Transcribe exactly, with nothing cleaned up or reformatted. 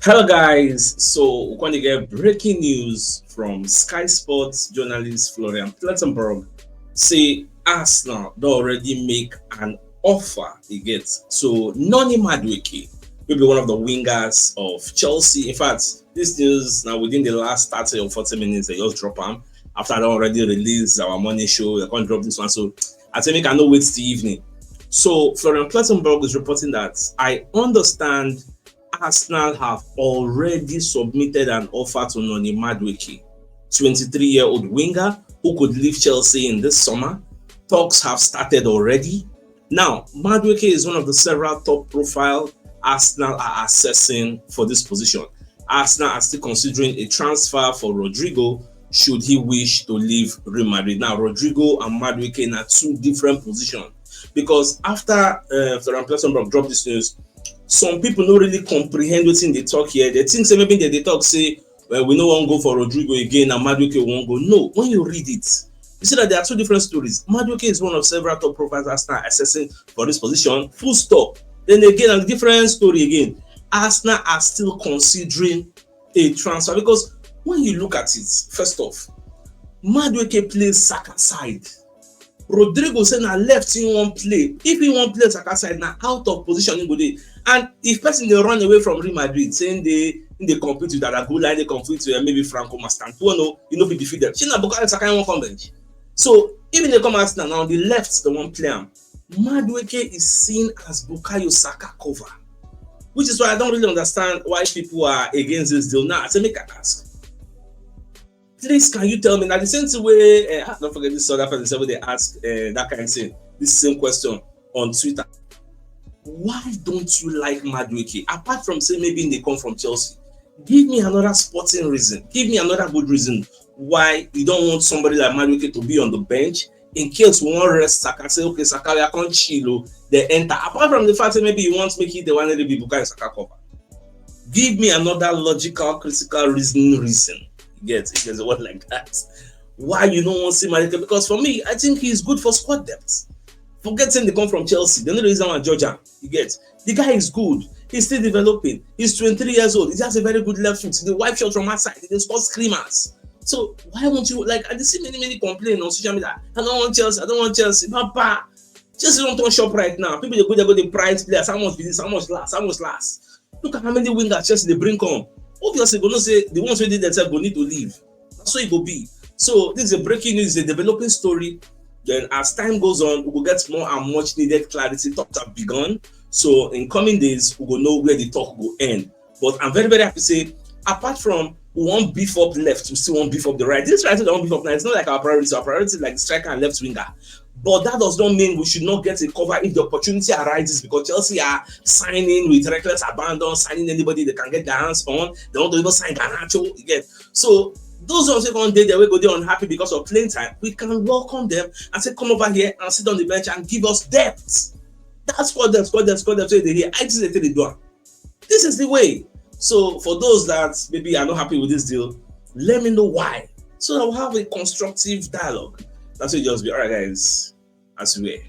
Hello guys, so we gonna get breaking news from Sky Sports journalist Florian Plettenberg. Say Arsenal don already make an offer e get to Noni Madueke, wey be one of the wingers of Chelsea. In fact, this news now within the last thirty or forty minutes, they just drop am after I don already release our morning show. I can't drop this one, so I say make I no wait till evening. So Florian Plettenberg is reporting that I understand Arsenal have already submitted an offer to Noni Madueke, twenty-three-year-old winger who could leave Chelsea in this summer. Talks have started already. Now, Madueke is one of the several top profile Arsenal are assessing for this position. Arsenal are still considering a transfer for Rodrigo should he wish to leave Real Madrid. Now, Rodrigo and Madueke are two different positions because after uh, Florian Plettenberg dropped this news, some people no really comprehend wetin dey talk here. They think say maybe they dey talk say, "Well, we no wan go for Rodrigo again, and Madueke wan go." No, when you read it, you see that there are two different stories. Madueke is one of several top profiles Arsenal are assessing for this position. Full stop. Then again, a different story again. Arsenal are still considering a transfer because when you look at it, first off, Madueke plays Saka side. Rodrigo say na left he wan play. If he wan play Saka side, na out of position he go dey. And if person dey run away from Real Madrid, saying they they compete with Aragula, they compete with uh, maybe Franco Mastantuono, you know, be defeat them. Shey na Bukayo Saka he wan come bench. So even they come Arsenal now, the left they wan play am. Madueke is seen as Bukayo Saka cover, which is why I don't really understand why people are against this deal. Now, I say make I ask. Please, can you tell me now the same thing way? Uh, don't forget this other person say they ask uh, that kind of thing. This same question on Twitter. Why don't you like Madueke? Apart from say maybe they come from Chelsea, give me another sporting reason. Give me another good reason why you don't want somebody like Madueke to be on the bench in case we wan rest Saka. Say okay, Saka, we are come chill o. They enter. Apart from the fact that maybe you want make it the one that be Bukayo Saka cover. Give me another logical, critical, reasoning reason. You get if there's a word like that. Why you don't want see Madueke? Because for me, I think he's good for squad depth. Forget saying they come from Chelsea. They know the reason why Georgia. You get the guy is good. He's still developing. He's twenty-three years old. He has a very good left foot. He dey wipe shot from outside. He dey score screamers. So why won't you like? I dey see many many complain on social media. I don't want Chelsea. I don't want Chelsea. Papa, Chelsea don't turn shop right now. People dey go there go dey price players. How much be this? How much last? How much last? Look at how many wingers Chelsea dey bring come. Obviously, go know say the ones wey dey themselves go need to leave. Na so e go be. So this is a breaking news, a developing story. Then as time goes on, we will get more and much needed clarity. Talks have begun. So in coming days, we will know where the talk will end. But I'm very, very happy to say, apart from we wan beef up left, we still wan beef up the right. This right, we wan beef up now. It's not like our priority. Our priority is like striker and left winger. But that does not mean we should not get a cover if the opportunity arises, because Chelsea are signing with reckless abandon, signing anybody they can get their hands on. They want to even sign Garnacho again. So those ones wey come dey there wey go dey unhappy because of playing time, we can welcome them and say, "Come over here and sit on the bench and give us depth." That's squad depth, squad depth, squad depth. So they hear, "I just dey do am." This is the way. So for those that maybe are not happy with this deal, let me know why, so that we'll have a constructive dialogue. That's what it just be. All right, guys, as we were.